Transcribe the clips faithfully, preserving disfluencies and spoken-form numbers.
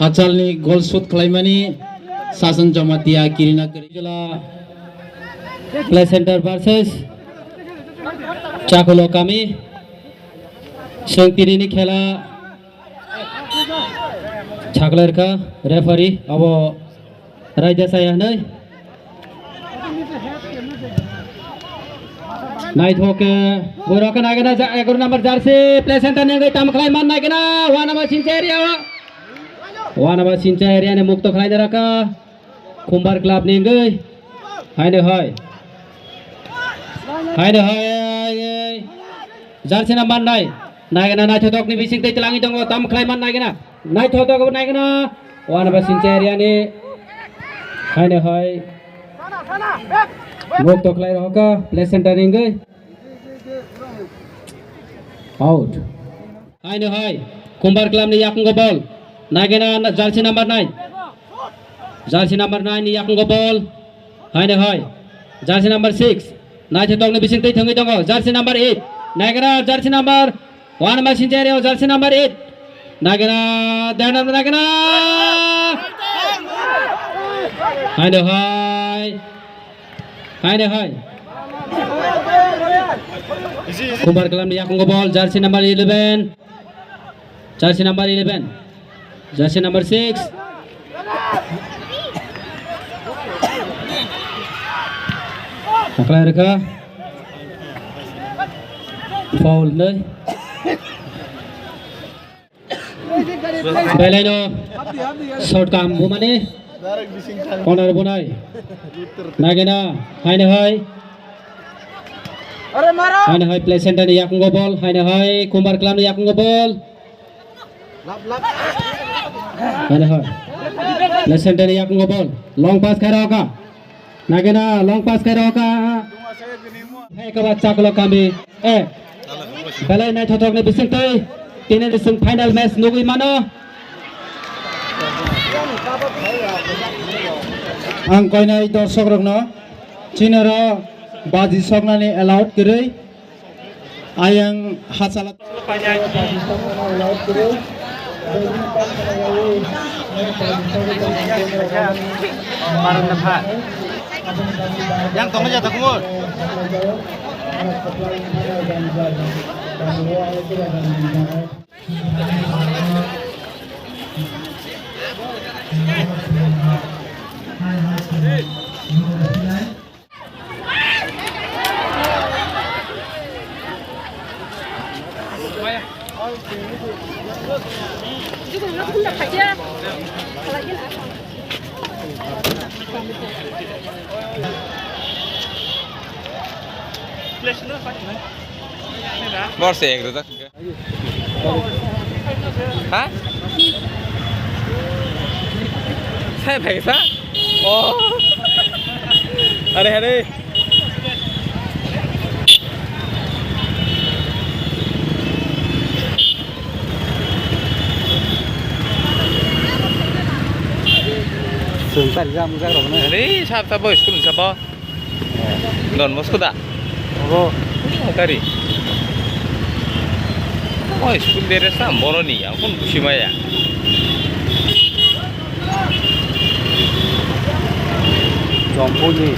Hachalni goal shoot khlaimani Sasan Jamatia kirina kwrwi. Jila Play Center versus Chakulo Kami. Chwng tinini khela Chaklairkha referee abo raida saya hwnwi. Naithok khe borok khe naigena ja-, egaroh number jersey Play Center ni wngwi tamo khlai man naigena one number Sincha area o. One number Sincha area ni mukto khlai raka. Khumbar club ni wngwi. Haino hai. Haino hai. Jersey number nai. Naigena naithok ni bising tei twlangwi tongo. Tam khlai man naigena. Naithok naigena. One number Sincha area ni. Haino hai. Nok toklai rohka. Play center ni wngwi. Out. Haino hai. Khumbar club ni yakungo ball. Naigena jersey number nine. Jersey number nine ni yakungo ball. Haino hai. Jersey number six. Naithotok ni bising twi thangwi tongo. Jersey number eight. Naigena jersey number one number Sincha area o jersey number eight. Naigena, dana naigena. Haino hai. Haino hai. Khumbar club ni yakungo ball. Jersey number eleven. Jersey number eleven. Jersey number six. Taklai rwkha. Foul nai. Belai no. Shot kaham bumani. Corner bunai. Naigena. Haino hai. Haino hai play center ni yakungo ball. Haino hai Khumbar club ni yakungo ball. Haino hai. Play center ni yakungo ball. Long pass khai rohka. Naigena long pass khai rohka. Hai kaba Chakulo Kami. Eh. Belai naithotok ni bising twi. Tini ni semi final match nugwi mano. Ang koinai dorsok rokno chini ro baji soknani allowed kwrwi. Ayang hachala. Yang tongma jata kumur. Borse ek rwjak. Ha? Sai phai sa? Oh. Are, are. Sung tari jam jak rok na. Are, sab sab boy school sab. Don Bosco da? Obo. Gari. O school dress ta boroni, ang phone busi maya. Jompuni.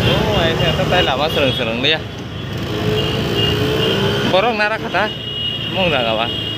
O, ai, tai lama srwng srwng liya. Borok nara khata mung jaga ba.